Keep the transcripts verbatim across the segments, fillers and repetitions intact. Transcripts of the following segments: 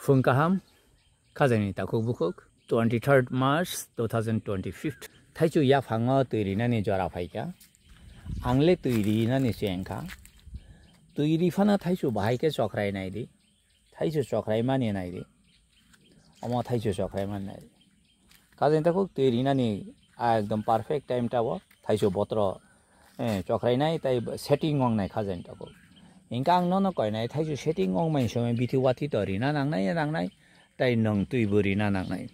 Phung kaham, khajani takhuk bukhuk, twenty-third March two thousand twenty-five. Thaichu yaphango twi rinani jora phaikha. Angle twi rinani chengkha. Twi riphano thaichu bahai khe chokrai naidi. Thaichu chokrai mani naidi. Omo thaichu chokrai mani naidi. Khajani takhuk twi rinani a ekdom perfect time tabo thaichu botro, eh, chokrai nai tai setting ong nai khajani takhuk. Hinkhe ang nono koi nai thaichu setting ong mani somoi bithi wathi to rina nangnai nangnai tai nwng twi bo rina nangnai.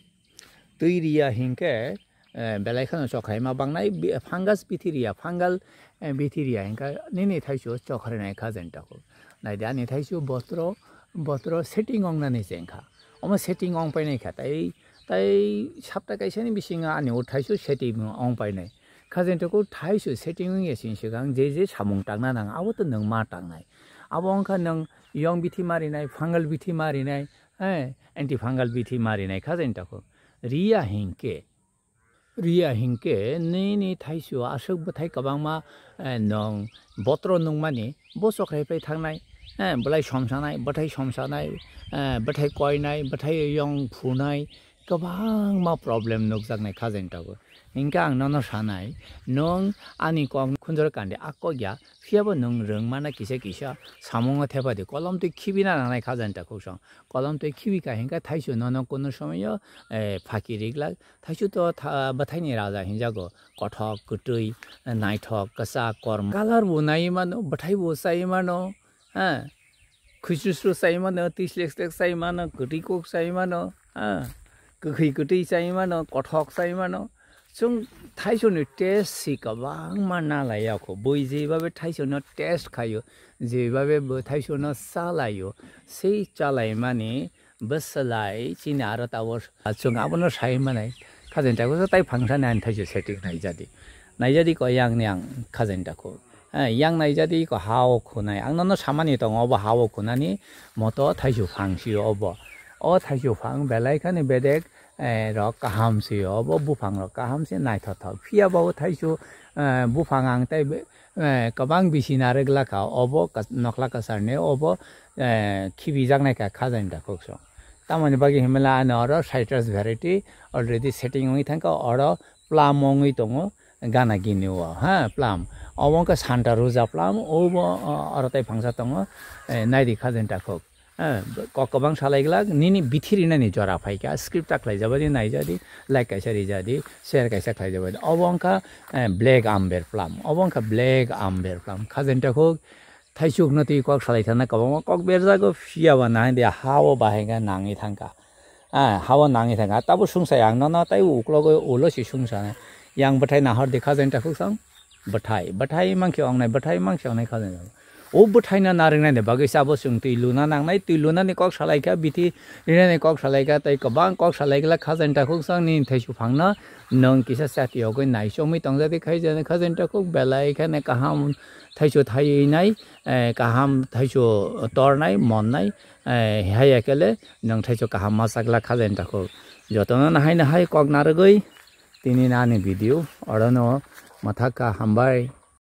Twi riya hinkhe, eh, belai kheno chokrai ma bangnai bi-, fungus bithi riya, fungal, eh, bithi riya hinkhe nini thaichu chokrai nai khajani takhuk. Naidi ani thaichu botro, botro setting ong nani chengkha. Omo setting ong painai kha tai Tai sapta kaisani bisingo ani o thaisu setting ong painai. Khajani takhuk thaisu setting wngya sini swkang je je samung tangna nang abo to nwng ma tangnai. Abo wngkha nwng yong bithi ma rinai, fungal bithi ma rinai, eh, antifungal bithi ma rinai khajani takhuk. Riya hinkhe, riya hinkhe nini thaisu aswk bwthai kwbangma, eh, nwng botro nungmani bo chokrai pai thangnai, eh, bwlai somsanai, bwthai somsanai, eh, bwthai koinai, bwthai yong phunai, kwbangma problem nukjaknai khajani takhuk. Hinkhe ang nono sanai, nwng ani kok khunjor kandi a kok ya, phiyabo nwng rwngmana kisa kisa samungo thepadi kolom twi khibina nangnai khajani takhuk song. Kolom twi khibi ka hinkhe thaisu nono kunu somoyo, eh, phaki riglak. Thaisu to tha-, bwthaini raja hinjago, kothok, kwtwi, naithok, kwchak, kormo. Colour bo nai mano, bwthai bo chai mano, ha. Khuichusru chai mano, twislek slek chai mano, kwtwi kok chai mano, ha. Kwkhwi kwtwi chai mano, kothok chai mano. Chwng thaisuni taste si kwbangma nalaiya kho. Bui jebabe thaisuno taste khaio, jebabe bo thaisuno chalaio, sei chalaimani bwsalai chini aro tabuk chwng abono sai manai. Khajani takhuk tai phangsani ani thaisu setting naijadi. Naijadi ko yang ni ang khajani takhuk. Eh, yang naijadi ko ha o khunai. Ang nono samani tongo obo ha o khunani moto thaisu phang si obo. O thaisu phang belai khani bedek, eh, rok kaham si obo, buphang rok kaham si naithothok. Phiya bo thaisu, eh, buphang ang tai be-, eh, kwbang bisi narwk lakha obo kas-, nokla kwcharni obo, eh, khibijaknai kha khajani takhuk song. Tamoni bagwi himla ano oro citrus variety already setting wngwi thangkha, oro plum wngwi tongo gana gini o, ha, plum. Obo wngkha Santa Rosa plum, obo, o, oro tai phangsa tongo, eh, naidi khajani takhuk. Eh, kok kwbang salai glak, nini bithi rinani jora phaikha, script ta khlaijabadi, naijadi, like kaisa rijadi, share kaisa khlaijabadi. Obo wngkha, eh, black amber plum. Obo wngkha black amber plum. Khajani takhuk, thaisukno twi kok salai thana kwbangma kok berjago, phiya ba nang de ha o bahai khe nangwi thangkha. Ah, ha o nangwi thangkha. Tabo sungsai ang nono tai uklogo ulo si sungsa. Yang bwthai nahor de khajani takhuk song. Bwthai, bwthai mangsi ongnai, bwthai mangsi ongnai khajani. O bwthaino narwknani bagwi sabo chwng twi luna nangnai, twi lunani kok salai kha, bithi rinani kok salai kha, tei kwbang kok salai glak khajani takhuk song nini thaisu phangno nwng kisa chati yogwi naichomwi tongjadi khajani, khajani takhuk belai kheno kaham thaisu thaiwi nai, eh, kaham thaisu tornai, monnai, eh, haiya kele nwng thaisu kaham ma chak glak khajani takhuk. Jotono nahai nahai kok narwgwi tini nani video orono mwthakha, hambai.